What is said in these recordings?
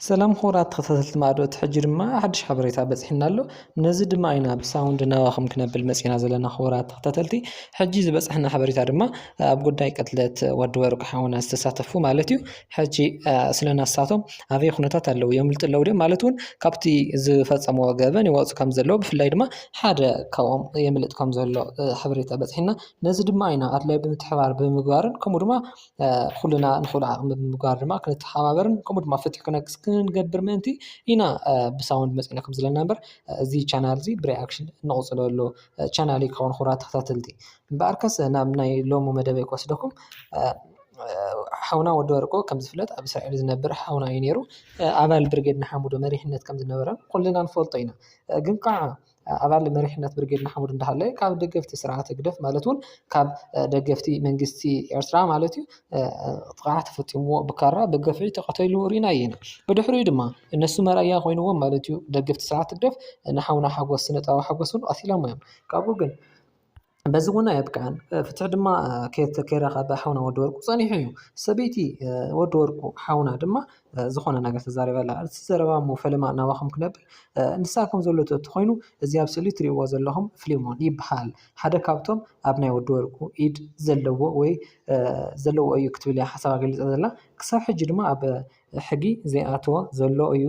ሰላም ክቡራት ተኸታተልቲ ማዕዶት፣ ሕጂ ድማ ሓድሽ ሓበሬታ በፂሕና ኣሎ። ነዚ ድማ ኢና ብሳውንድ ናባኹም ክነብል መፂና ዘለና ክቡራት ተኸታተልቲ። ሕጂ ዝበፅሐና ሓበሬታ ድማ ኣብ ጉዳይ ቅትለት ወዲ ወርቁ ሓውና ዝተሳተፉ ማለት እዩ። ሕጂ ስለ ናሳቶም ኣበይ ኩነታት ኣለዉ፣ የምልጡ ኣለዉ ድዮም ማለት እውን ካብቲ ዝፈፀምዎ ገበን ይወፁ ከም ዘለዉ፣ ብፍላይ ድማ ሓደ ካብኦም የምልጥ ከም ዘሎ ሓበሬታ በፂሕና። ነዚ ድማ ኢና ኣድላይ ብምትሕባር ብምግባርን ከምኡ ድማ ኩልና ንኽእል ዓቕሚ ብምግባር ድማ ክንተሓባበርን ከምኡ ድማ ፍትሒ ክነግስ ክንገብር ምእንቲ ኢና ብሳውንድ መፂና ከም ዘለና እምበር፣ እዚ ቻናል እዚ ብሪኣክሽን እንቕፅለሉ ቻናል እዩ ክኸውን። ክቡራት ተኸታተልቲ፣ እምበኣርከስ ናብ ናይ ሎሚ መደበይ ክወስደኩም። ሓውና ወዲ ወርቁ ከም ዝፍለጥ ኣብ እስራኤል ዝነብር ሓውና እዩ ነይሩ። ኣባል ብርጌድ ንሓመዱ መሪሕነት ከም ዝነበረን ኩልና ንፈልጦ ኢና። ግን ከዓ ኣባል መሪሕነት ብርጌድ ንሓመዱ እንዳሃለየ ካብ ደገፍቲ ስርዓት ህግደፍ ማለት እውን ካብ ደገፍቲ መንግስቲ ኤርትራ ማለት እዩ ጥቕዓት ተፈፂምዎ ብካራ ብግፍዒ ተቐተሉ ርኢናዮ ኢና። ብድሕሪኡ ድማ እነሱ መርኣያ ኮይንዎም ማለት እዩ ደገፍቲ ስርዓት ህግደፍ ንሓውና ሓጎስ ስነጣዊ ሓጎስ እውን ቀቲሎሞ እዮም። ካብኡ ግን በዚ እውን ኣየብቅዐን። ፍትሒ ድማ ከይረኸበ ሓውና ወዲ ወርቁ ጸኒሑ እዩ። ሰበይቲ ወዲ ወርቁ ሓውና ድማ ዝኾነ ነገር ተዛሪባ ኣላ። እቲ ዘረባ እሞ ፈለማ ናባኹም ክነብል፣ ንሳ ከም ዘሎ ተእቱ ኮይኑ፣ እዚ ኣብ ስእሊ ትሪእዎ ዘለኹም ፍሊሞን ይበሃል። ሓደ ካብቶም ኣብ ናይ ወዲ ወርቁ ኢድ ዘለዎ ወይ ዘለዎ እዩ ክትብል እያ ሓሳባ ገሊጻ ዘላ። ክሳብ ሕጂ ድማ ኣብ ሕጊ ዘይኣተወ ዘሎ እዩ።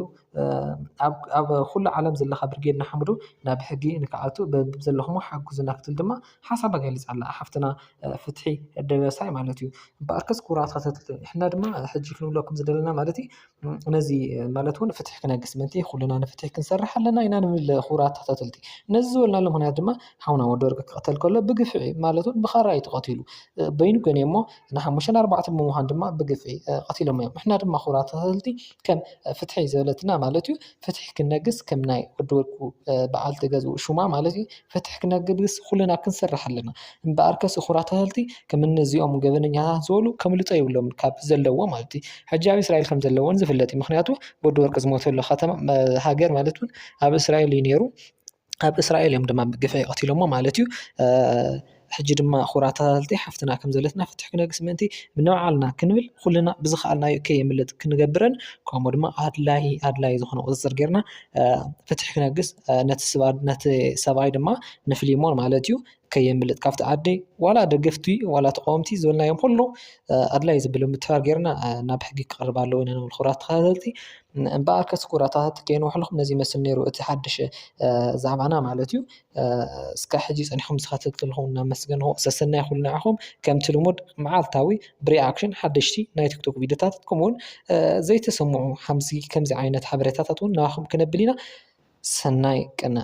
ኣብ ኩሉ ዓለም ዘለኻ ብርጌድ ንሓመዱ ናብ ሕጊ ንክኣቱ በብዘለኹሞ ሓግዙና ክትብል ድማ ሓሳባ ገሊጻ ኣላ። ሓፍትና ፍትሒ ደበሳይ ማለት እዩ። እምበኣርከስ ክቡራት ተኸታተልቲ፣ ንሕና ድማ ሕጂ ክንብለኩም ዝደለና ማለት እዩ፣ ነዚ ማለት እውን ፍትሒ ክነግስ ምእንቲ ኩልና ንፍትሒ ክንሰርሕ ኣለና ኢና ንብል። ክቡራት ተኸታተልቲ፣ ነዚ ዝበልናሉ ምኽንያት ድማ ሓውና ወዲ ወርቂ ክቕተል ከሎ ብግፍዒ ማለት እውን ብኻራ እዩ ተቐቲሉ። በይኑ ገን እሞ ንሓሙሽተን ኣርባዕተን ብምዃን ድማ ብግፍዒ ቀቲሎም እዮም። ንሕና ድማ ክቡራት ተኸታተልቲ ከም ፍትሒ ዝበለትና ማለት እዩ ፍትሒ ክነግስ ከም ናይ ወዲ ወርቁ በዓልቲ ገዝኡ ሹማ ማለት እዩ ፍትሒ ክነግስ ኩልና ክንሰርሕ ኣለና። እምበኣርከስ ክቡራት ተኸታተልቲ፣ ከም እነዚኦም ገበነኛታት ዝበሉ ከምልጦ የብሎምን ካብ ዘለዎ ማለት እዩ። ሕጂ ኣብ እስራኤል ከም ዘለዎን ዝፍለጥ እዩ። ምኽንያቱ ወዲ ወርቂ ዝሞተሉ ከተማ ሃገር ማለት እውን ኣብ እስራኤል እዩ ነይሩ። ኣብ እስራኤል እዮም ድማ ብግፍዒ ቀቲሎሞ ማለት እዩ። ሕጂ ድማ ክቡራት ተኸታተልቲ ሓፍትና ከም ዘለትና ፍትሒ ክነግስ ምእንቲ ንባዕልና ክንብል ኩልና ብዝኸኣልናዮ ከየምልጥ ክንገብረን ከምኡ ድማ ኣድላይ ኣድላይ ዝኾነ ቁፅፅር ጌርና ፍትሒ ክነግስ ነቲ ሰብኣይ ድማ ንፍሊሞን ማለት እዩ ከየምልጥ ካብቲ ዓዲ ዋላ ደገፍቲ ዋላ ተቃወምቲ ዝበልናዮም ኩሉ ኣድላይ ዝብል ምትባር ጌርና ናብ ሕጊ ክቐርብ ኣለዎ ኢና ንብል። ክቡራት ተኸታተልቲ እምበኣርከስ ክቡራት ተኸታተልቲ ከየንውሕልኩም ነዚ ይመስል ነይሩ እቲ ሓድሽ ዛዕባና ማለት እዩ። እስካብ ሕጂ ጸኒሕኩም ዝተኸታተልኩም እናመስገንኩ ሰሰናይ ኩሉ ንዓኹም። ከምቲ ልሙድ መዓልታዊ ብሪኣክሽን ሓደሽቲ ናይ ቲክቶክ ቪድዮታት ከምኡ እውን ዘይተሰምዑ ከምዚ ዓይነት ሓበሬታታት እውን ናባኹም ክነብል ኢና። ሰናይ ቅነ።